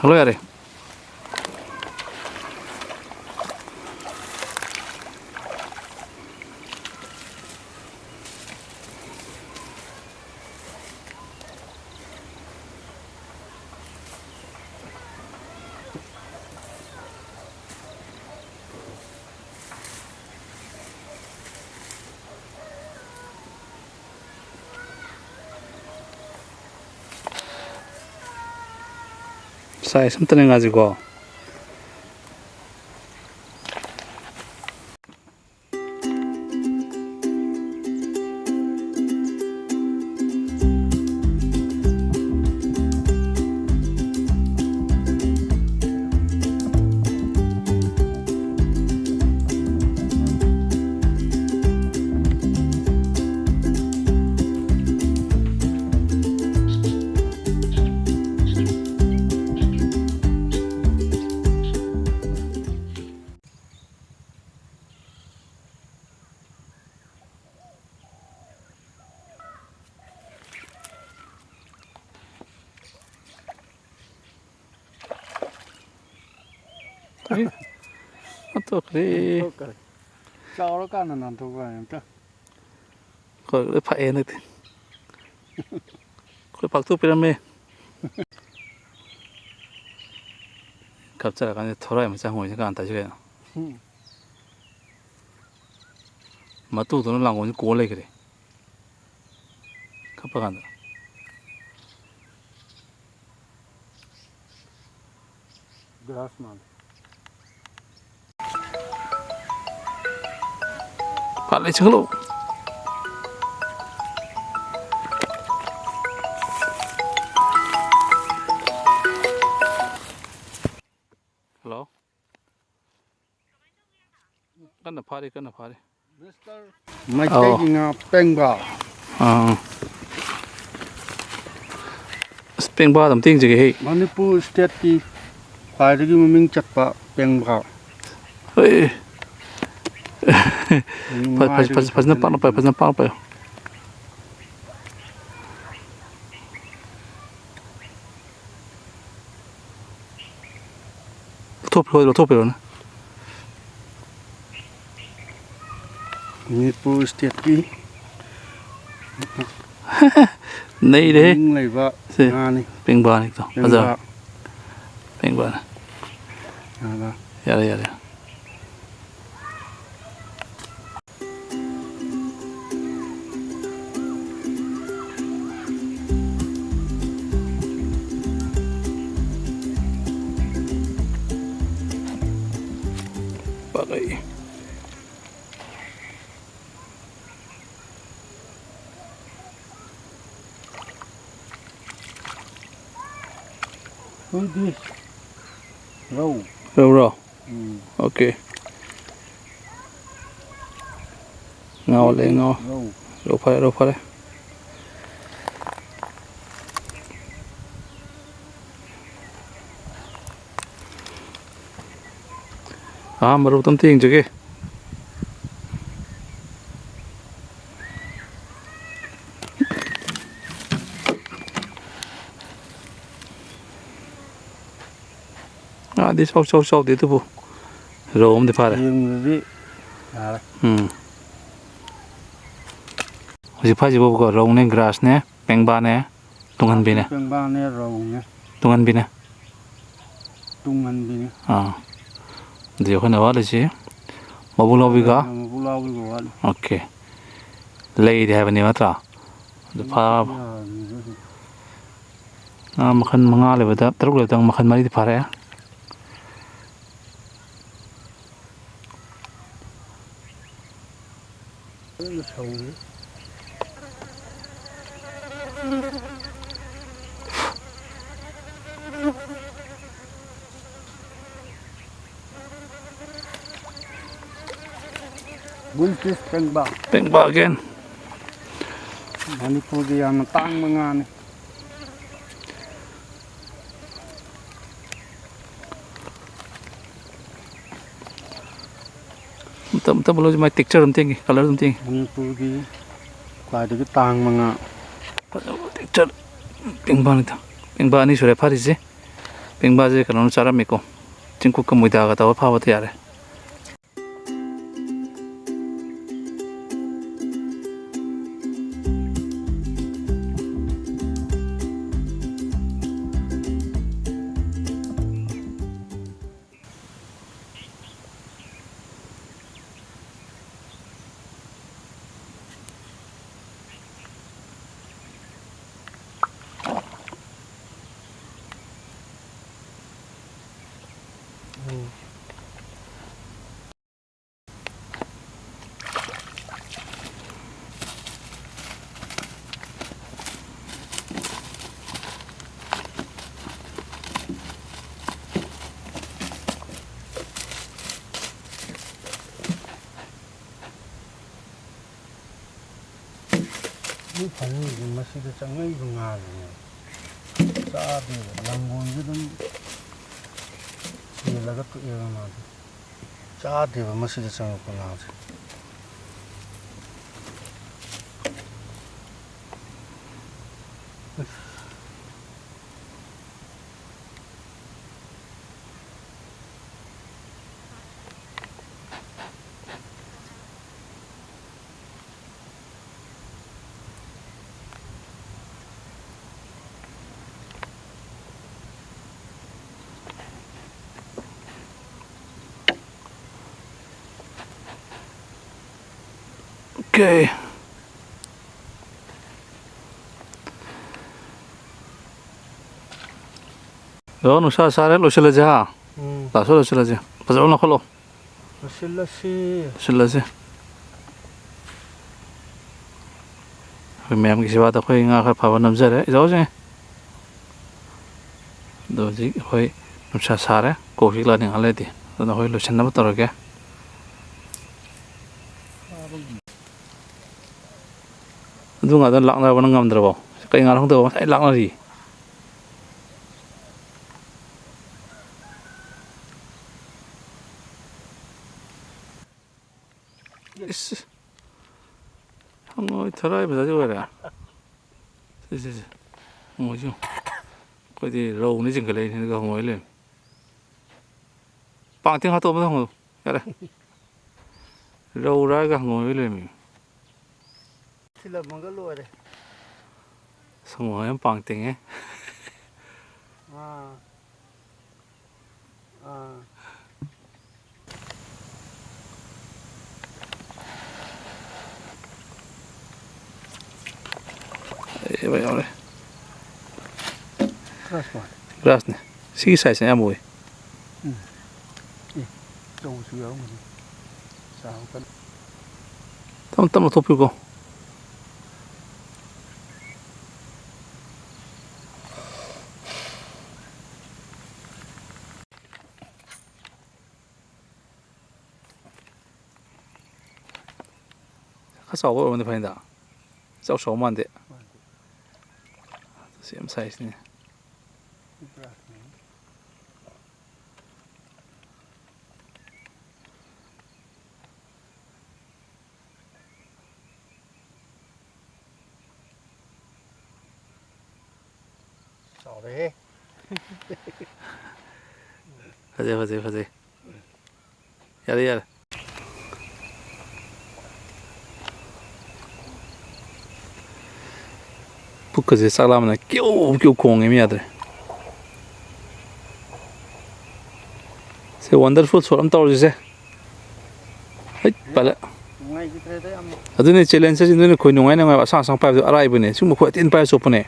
ꯍꯜꯂꯣ, ꯌꯥꯔꯦ꯫ Size ꯑꯝꯇꯅꯦ ꯉꯥꯁꯤꯀꯣ꯫ ꯅꯥꯟꯊꯣꯛꯈ꯭ꯔꯦ꯫ ꯅꯥꯟꯊꯣꯛꯈ꯭ꯔꯦ꯫ ꯆꯥꯎꯔꯀꯥꯟꯗ ꯅꯥꯟꯊꯣꯛꯄ ꯍꯥꯏ ꯑꯝꯇ꯫ ꯑꯩꯈꯣꯏ ꯂꯣꯏ ꯐꯛꯑꯦ ꯍꯟꯗꯛꯇꯤ꯫ ꯑꯩꯈꯣꯏ ꯄꯥꯛꯊꯣꯛꯄꯤꯔꯝꯃꯦ꯫ ꯀꯥꯞꯆꯔꯀꯥꯟꯗ ꯊꯣꯔꯥꯏ ꯃꯆꯥ ꯍꯣꯏꯁꯦ ꯀꯥꯟ ꯇꯥꯏꯁꯤ ꯀꯩꯅꯣ? ꯎꯝ꯫ ꯃꯇꯨꯗꯨꯅ ꯂꯥꯡꯒꯣꯜꯁꯤ ꯀꯣꯜ ꯂꯩꯈ꯭ꯔꯦ꯫ ꯀꯞꯄ ꯀꯥꯟꯗ꯫ ꯒ꯭ꯂꯥꯁ ꯃꯥꯜꯂꯦ꯫ ꯐꯠ ꯂꯩ ꯆꯪꯍꯜꯂꯣ꯫ ꯍꯜꯂꯣ꯫ ꯀꯟꯅ ꯐꯥꯔꯤ, ꯀꯟꯅ ꯐꯥꯔꯤ꯫ ꯃꯩꯇꯩꯒꯤ ꯉꯥ ꯄꯦꯡꯕꯥ꯫ ꯑꯥ꯫ ꯑꯁ, ꯄꯦꯡꯕꯥꯗ ꯑꯝꯇ ꯌꯦꯡꯖꯒꯦ ꯍꯦ꯫ ꯃꯅꯤꯄꯨꯔ ꯁ꯭ꯇꯦꯠꯀꯤ ꯈ꯭ꯋꯥꯏꯗꯒꯤ ꯃꯃꯤꯡ ꯆꯠꯄ ꯄꯦꯡꯕꯥ꯫ ꯍꯣꯏ꯫ ꯐ-, ꯐ-, ꯐꯖ-, ꯐꯖꯅ ꯄꯥꯛꯅ ꯄꯥꯏ, ꯐꯖꯅ ꯄꯥꯛꯅ ꯄꯥꯏꯌꯨ꯫ ꯂꯧꯊꯣꯛꯄꯤꯔꯣ, ꯂꯧꯊꯣꯛꯄꯤꯔꯣꯅꯦ꯫ ꯃꯅꯤꯄꯨꯔ ꯁ꯭ꯇꯦꯠꯀꯤ ꯅꯩꯔꯦꯍꯦ꯫ ꯃꯃꯤꯡ ꯂꯩꯕ ꯁꯦ, ꯉꯥꯅꯤ꯫ ꯄꯦꯡꯕꯥꯅꯤꯀꯣ, ꯄꯦꯡꯕꯥ꯫ ꯐꯖꯕ꯫ ꯄꯦꯡꯕꯥꯅꯤ꯫ ꯌꯥꯔꯕ? ꯌꯥꯔꯦ, ꯌꯥꯔꯦ꯫ ꯄꯥꯛꯑꯦ꯫ ꯍꯨꯏꯗꯤ ꯔꯧ꯫ ꯔꯧꯔꯣ? ꯎꯝ꯫ ꯑꯣꯀꯦ꯫ ꯉꯥꯎ ꯂꯩ, ꯉꯥꯎ꯫ ꯔꯧ꯫ ꯔꯧ ꯐꯔꯦ, ꯔꯧ ꯐꯔꯦ꯫ ꯑꯍꯥꯟꯕ ꯔꯧꯗꯣ ꯑꯝꯇ ꯌꯦꯡꯖꯒꯦ꯫ ꯉꯥꯗꯤ ꯆꯥꯎ ꯆꯥꯎ ꯆꯥꯎꯗꯦ, ꯑꯗꯨꯕꯨ ꯔꯧ ꯑꯃꯗꯤ ꯐꯥꯔꯦ꯫ ꯌꯦꯡꯕꯗꯗꯤ ꯌꯥꯔꯦ꯫ ꯎꯝ꯫ ꯍꯧꯖꯤꯛ ꯐꯥꯏꯁꯤꯕꯨꯀꯣ, ꯔꯧꯅꯦ, ꯒ꯭ꯔꯥꯁꯅꯦ, ꯄꯦꯡꯕꯥꯅꯦ, ꯇꯨꯡꯍꯟꯕꯤꯅꯦ꯫ ꯄꯦꯡꯕꯥꯅꯦ, ꯔꯧꯅꯦ꯫ ꯇꯨꯡꯍꯟꯕꯤꯅꯦ꯫ ꯇꯨꯡꯍꯟꯕꯤꯅꯦ꯫ ꯑꯥ꯫ ꯑꯗꯨꯗꯤ ꯑꯩꯈꯣꯏꯅ ꯋꯥꯠꯂꯤꯁꯤ ꯃꯕꯨꯛ ꯂꯥꯎꯕꯤꯒ꯫ ꯃꯕꯨꯛ ꯂꯥꯎꯕꯤꯒ ꯋꯥꯠꯂꯤ꯫ ꯑꯣꯀꯦ꯫ ꯂꯩꯗꯤ ꯍꯥꯏꯕꯅꯦꯕ ꯅꯠꯇ꯭ꯔꯥ? ꯑꯗꯨ ꯐꯥ-, ꯌꯥꯔꯕꯅꯤꯗ ꯑꯗꯨ꯫ ꯉꯥ ꯃꯈꯜ ꯃꯉꯥ ꯂꯩꯕꯗ, ꯇꯔꯨꯛ ꯂꯩꯕꯗ ꯃꯈꯜ ꯃꯔꯤꯗꯤ ꯐꯥꯔꯛꯑꯦ꯫ ꯐꯖꯅ ꯁꯧꯔꯤ꯫ Bullfish ꯄꯦꯡꯕꯥ꯫ ꯄꯦꯡꯕꯥ again꯫ ꯃꯅꯤꯄꯨꯔꯒꯤ ꯌꯥꯝꯅ ꯇꯥꯡꯕ ꯉꯥꯅꯤ꯫ ꯑꯝꯇ, ꯑꯝꯇ ꯂꯧꯁꯤ, ꯃꯥꯏ texture ꯑꯝꯇ ꯌꯦꯡꯒꯦ, colour ꯑꯝꯇ ꯌꯦꯡꯒꯦ꯫ ꯃꯅꯤꯄꯨꯔꯒꯤ ꯈ꯭ꯋꯥꯏꯗꯒꯤ ꯇꯥꯡꯕ ꯉꯥ꯫ ꯐꯖꯕ texture꯫ ꯄꯦꯡꯕꯥꯅꯤꯗ꯫ ꯄꯦꯡꯕꯥ ꯑꯅꯤ ꯁꯨꯔꯦ ꯐꯥꯔꯤꯁꯦ꯫ ꯄꯦꯡꯕꯥꯁꯦ ꯀꯩꯅꯣꯅ ꯆꯥꯔꯝꯃꯤꯀꯣ꯫ ꯆꯦꯡꯀꯨꯞꯀ ꯃꯣꯏꯗꯥꯒ ꯇꯧꯔ ꯐꯥꯕꯗꯤ ꯌꯥꯔꯦ꯫ ꯃꯤ ꯐꯃꯨꯡꯁꯦ ꯃꯁꯤꯗ ꯆꯪꯉꯛꯏꯕ ꯉꯥꯁꯤꯅꯦ꯫ ꯆꯥꯗꯦꯕ, ꯂꯪꯒꯣꯜꯁꯦ ꯑꯗꯨꯝ ꯆꯦꯜꯂꯒ ꯇꯣꯛꯑꯦꯕ ꯃꯥꯗꯤ꯫ ꯆꯥꯗꯦꯕ ꯃꯁꯤꯗ ꯆꯪꯉꯛꯄ ꯉꯥꯁꯦ꯫ ꯑꯁ꯫ ꯑꯦ꯫ ꯑꯗꯣ ꯅꯨꯡꯁꯥ ꯁꯥꯔꯦ, ꯂꯣꯏꯁꯤꯜꯂꯁꯦ ꯍꯥ? ꯎꯝ꯫ ꯂꯥꯁꯁꯨ ꯂꯣꯏꯁꯤꯜꯂꯁꯦ꯫ ꯐꯖꯕ ꯑꯃ ꯂꯧꯈꯠꯂꯣ꯫ ꯂꯣꯏꯁꯤꯜꯂꯁꯤ꯫ ꯂꯣꯏꯁꯤꯜꯂꯁꯦ꯫ ꯑꯩꯈꯣꯏ ꯃꯌꯥꯝꯒꯤ ꯁꯦꯕꯥꯗ ꯑꯩꯈꯣꯏ ꯉꯥ ꯈꯔ ꯐꯥꯕ ꯅꯝꯖꯔꯦ꯫ ꯏꯖꯥꯎꯁꯦ꯫ ꯑꯗꯣ ꯍꯧꯖꯤꯛ ꯑꯩꯈꯣꯏ ꯅꯨꯡꯁꯥ ꯁꯥꯔꯦ, ꯀꯣꯛ ꯆꯤꯛꯂꯛꯑꯅꯤ ꯉꯥꯏꯍꯥꯛ ꯂꯩꯔꯗꯤ꯫ ꯑꯗꯨꯅ ꯑꯩꯈꯣꯏ ꯂꯣꯏꯁꯤꯟꯅꯕ ꯇꯧꯔꯒꯦ꯫ ꯑꯗꯨ ꯉꯥꯗꯣ ꯂꯥꯛꯅꯔꯕ, ꯅꯪ ꯉꯝꯗ꯭ꯔꯕꯣ? ꯀꯩ ꯉꯥꯅꯣ ꯈꯪꯗꯕ ꯉꯁꯥꯏ ꯂꯥꯛꯅꯔꯤ꯫ ꯏꯁ꯫ ꯍꯪꯉꯣꯏ ꯊꯔꯥꯏ ꯐꯖꯗꯤ ꯑꯣꯏꯔꯦ꯫ ꯁꯤ, ꯁꯤ, ꯁꯤ꯫ ꯍꯪꯉꯣꯏꯁꯨ꯫ ꯑꯩꯈꯣꯏꯗꯤ ꯔꯧꯅꯤ ꯆꯤꯡꯈꯠꯂꯛꯏꯅꯦ, ꯑꯗꯨꯒ ꯍꯪꯉꯣꯏ ꯂꯩꯔꯝꯃꯤ꯫ ꯄꯥꯡꯇꯤꯡ ꯍꯥꯠꯇꯣꯛꯑꯝꯕꯗ ꯍꯪꯉꯣꯏ꯫ ꯌꯥꯔꯦ꯫ ꯔꯧꯔꯥ ꯍꯥꯏꯔꯒ ꯍꯪꯉꯣꯏ ꯑꯣꯏ ꯂꯩꯔꯝꯃꯤ꯫ ꯊꯤꯜꯂꯝꯃꯒ ꯂꯣꯏꯔꯦ꯫ ꯁꯪꯒꯣꯝ ꯌꯥꯝ ꯄꯥꯡ ꯇꯤꯡꯉꯦ꯫ ꯑꯥ꯫ ꯑꯥ꯫ ꯑꯦ, ꯌꯥꯎꯔꯦ꯫ ꯒ꯭ꯔꯥꯁ ꯃꯥꯜꯂꯦ꯫ ꯒ꯭ꯔꯥꯁꯅꯦ꯫ ꯁꯤꯒꯤ ꯁꯥꯏꯖꯁꯤꯅ ꯑꯌꯥꯝꯕ ꯑꯣꯏ꯫ ꯎꯝ꯫ ꯑꯦ, ꯑꯆꯧꯕꯁꯨ ꯌꯥꯎꯔꯝꯒꯅꯤ꯫ ꯆꯥꯎ ꯀꯟ- ꯇꯞꯅ ꯇꯞꯅ ꯂꯧꯊꯣꯛꯄꯤꯌꯨꯀꯣ꯫ ꯈꯔ ꯆꯥꯎꯕ ꯑꯣꯏꯔꯝꯃꯗꯤ ꯐꯩꯅꯤꯗ꯫ ꯏꯆꯥꯎ ꯆꯥꯎꯕ ꯃꯥꯟꯗꯦ꯫ ꯁꯦꯝ ꯁꯥꯏꯖꯅꯤ꯫ ꯆꯥꯎꯔꯦꯍꯦ꯫ ꯐꯖꯩ, ꯐꯖꯩ, ꯐꯖꯩ꯫ ꯌꯥꯔꯦ, ꯌꯥꯔꯦ꯫ ꯄꯨꯛꯀꯁꯦ ꯆꯥꯛ ꯂꯥꯝꯕꯅ ꯀ꯭ꯌꯨ ꯀ꯭ꯌꯨ ꯈꯣꯡꯉꯦ, ꯃꯤ ꯌꯥꯗ꯭ꯔꯦ꯫ ꯁꯦ, wonderful shot ꯑꯃ ꯇꯧꯔꯁꯤꯁꯦ꯫ ꯍꯩꯠ, ꯄꯜꯂꯦ꯫ ꯅꯨꯡꯉꯥꯏꯈꯤꯗ꯭ꯔꯦꯗ ꯌꯥꯝꯅ꯫ ꯑꯗꯨꯅꯦ ꯆꯦꯂꯦꯟꯖ ꯍꯥꯏꯁꯦ, ꯅꯣꯏꯅ ꯈꯣꯏ ꯅꯨꯡꯉꯥꯏ ꯅꯨꯡꯉꯥꯏꯕ ꯑꯁꯥꯡ ꯑꯁꯥꯡ ꯄꯥꯏꯕꯗꯣ ꯑꯔꯥꯏꯕꯅꯦ, ꯁꯤꯒꯨꯝꯕ ꯈꯣꯏ ꯑꯇꯦꯟ ꯄꯥꯏꯔ ꯆꯣꯞꯄꯅꯦ꯫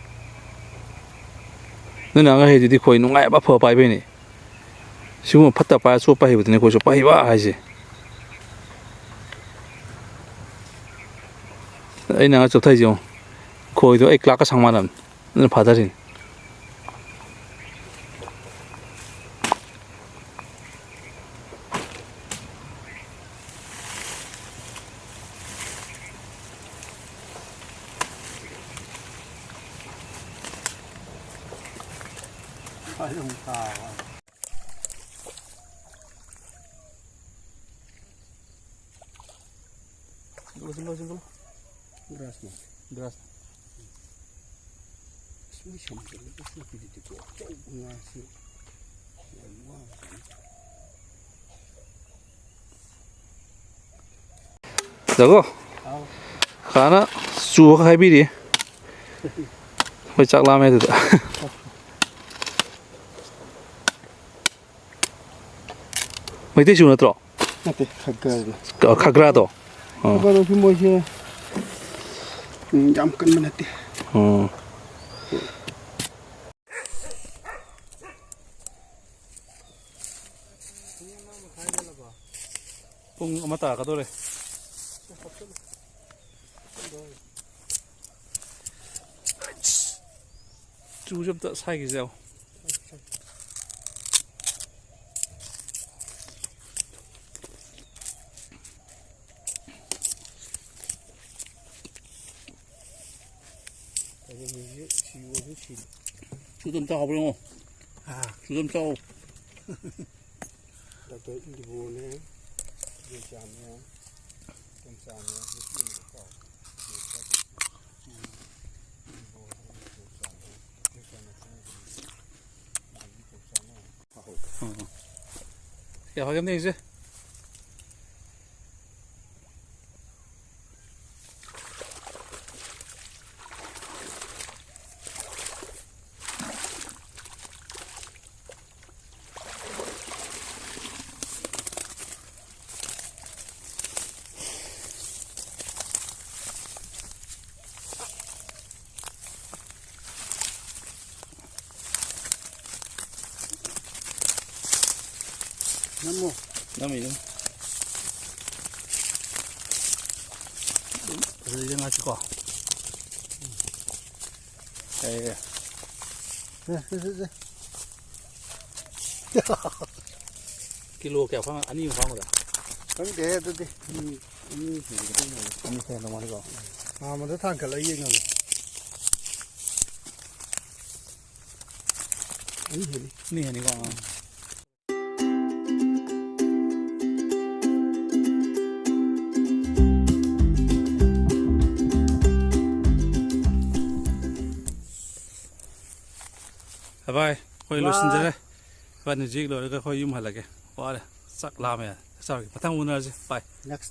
ꯅꯣꯏꯅ ꯑꯉꯥꯡ ꯍꯩꯗꯨꯗꯤ ꯈꯣꯏ ꯅꯨꯡꯉꯥꯏꯕ ꯑꯐꯕ ꯄꯥꯏꯕꯩꯅꯦ꯫ ꯁꯤꯒꯨꯝꯕ ꯐꯠꯇ ꯄꯥꯏꯔ ꯆꯣꯞꯄ ꯍꯩꯕꯗꯨꯅꯦ ꯈꯣꯏ ꯆꯣꯞꯄ ꯍꯩꯕ ꯍꯥꯏꯁꯦ꯫ ꯑꯩꯅ ꯑꯉꯥꯡ ꯆꯣꯞꯊꯩꯁꯦ ꯌꯦꯡꯉꯣ, ꯈꯣꯏꯗꯣ ꯑꯩ ꯀ꯭ꯂꯥꯛꯀ ꯁꯪ ꯃꯥꯟꯅꯕꯅꯤ꯫ ꯑꯗꯨꯅ ꯐꯥꯊꯔꯤꯅꯤ꯫ Single, single, single. ꯒ꯭ꯔꯥꯁꯅ꯫ ꯒ꯭ꯔꯥꯁ꯫ ꯑꯁ, ꯃꯣꯏ ꯁꯝꯖꯜꯂꯒ ꯁꯣꯛꯄꯤꯗꯨꯗꯤꯀꯣ, ꯑꯆꯧꯕ ꯉꯥꯁꯤ ꯌꯥꯝ ꯋꯥꯕꯖꯥꯠꯅꯤ꯫ ꯖꯒꯣ꯫ ꯍꯥꯎ꯫ ꯀꯥꯅ ꯆꯨꯕ ꯈꯔ ꯍꯥꯏꯕꯤꯔꯤ꯫ ꯑꯩꯈꯣꯏ ꯆꯥꯛ ꯂꯥꯝꯃꯦ ꯑꯗꯨꯗ꯫ ꯃꯩꯇꯩ ꯆꯨ ꯅꯠꯇ꯭ꯔꯣ? ꯅꯠꯇꯦ, ꯈꯒꯔꯅꯦ꯫ ꯈꯒ꯭ꯔꯥꯗꯣ? ꯑꯥ꯫ ꯈꯒꯔꯁꯨ ꯃꯣꯏꯁꯦ, ꯎꯝ, ꯌꯥꯝ ꯀꯟꯕ ꯅꯠꯇꯦ꯫ ꯑꯣ꯫ ꯄꯨꯡ ꯑꯃ ꯇꯥꯔꯛꯀꯗꯧꯔꯦ꯫ ꯆꯨꯁꯦ ꯑꯝꯇ ꯁꯥꯏꯈꯤꯁꯦ ꯌꯦꯡꯉꯣ꯫ ꯆꯨꯗꯝ ꯆꯥꯎꯕ꯭ꯔꯣ ꯌꯦꯡꯉꯣ꯫ ꯍꯥ? ꯆꯨꯗꯝ ꯆꯥꯎ꯫ ꯗꯥꯛꯇꯔ ꯏꯕꯣꯅꯦ, ꯏꯕꯣꯆꯥꯅꯦ, ꯏꯕꯣꯆꯥꯅꯦ, ꯅꯨꯄꯤ ꯑꯃꯗꯤ ꯀꯥꯎ꯫ ꯏꯕꯣ ꯍꯥꯏꯕ ꯏꯕꯣꯆꯥꯅꯦ, ꯏꯕꯣꯆꯥꯅꯦ ꯈꯪꯅꯕꯅꯤ꯫ ꯑꯗꯒꯤ ꯏꯕꯣꯆꯥꯅꯦ꯫ ꯎꯝ꯫ ꯀꯌꯥ ꯍꯧꯔꯒꯦ ꯑꯝꯇ ꯌꯦꯡꯁꯦ꯫ ꯅꯝꯃꯣ꯫ ꯅꯝꯃꯤ, ꯅꯝꯃꯤ꯫ ꯑꯗꯨꯗꯤ ꯉꯥꯏꯁꯤꯀꯣ꯫ ꯌꯥꯏ, ꯌꯥꯏ꯫ ꯁꯦ, ꯁꯦ, ꯁꯦ, ꯁꯦ꯫ ꯀꯤꯂꯣ ꯀꯌꯥ ꯐꯪ-, ꯑꯅꯤꯃꯨꯛ ꯐꯪꯒꯗ꯭ꯔꯥ? ꯈꯪꯗꯦ ꯑꯗꯨꯗꯤ꯫ ꯑꯅꯤ, ꯑꯅꯤ ꯍꯦꯟꯒꯗꯧ ꯃꯥꯜꯂꯦ꯫ ꯑꯅꯤ ꯍꯦꯟꯗꯧ ꯃꯥꯜꯂꯦꯀꯣ꯫ ꯃꯥꯃꯗ ꯊꯥꯡꯒꯠꯂ ꯌꯦꯡꯉꯒꯦ꯫ ꯑꯅꯤ ꯍꯦꯜꯂꯤ꯫ ꯑꯅꯤ ꯍꯦꯟꯅꯤꯀꯣ? ꯑꯥ꯫ ꯚꯥꯏ, ꯑꯩꯈꯣꯏ ꯂꯣꯏꯁꯤꯟꯖꯔꯦ꯫ ꯏꯕꯥꯅꯤ ꯍꯧꯖꯤꯛ ꯂꯣꯏꯔꯒ ꯑꯩꯈꯣꯏ ꯌꯨꯝ ꯍꯜꯂꯒꯦ꯫ ꯋꯥꯔꯦ꯫ ꯆꯥꯛ ꯂꯥꯝꯃꯦ꯫ ꯆꯥꯛ ꯆꯥꯔꯒꯦ꯫ ꯃꯊꯪ ꯎꯅꯔꯁꯦ꯫ ꯕꯥꯏ꯫ Next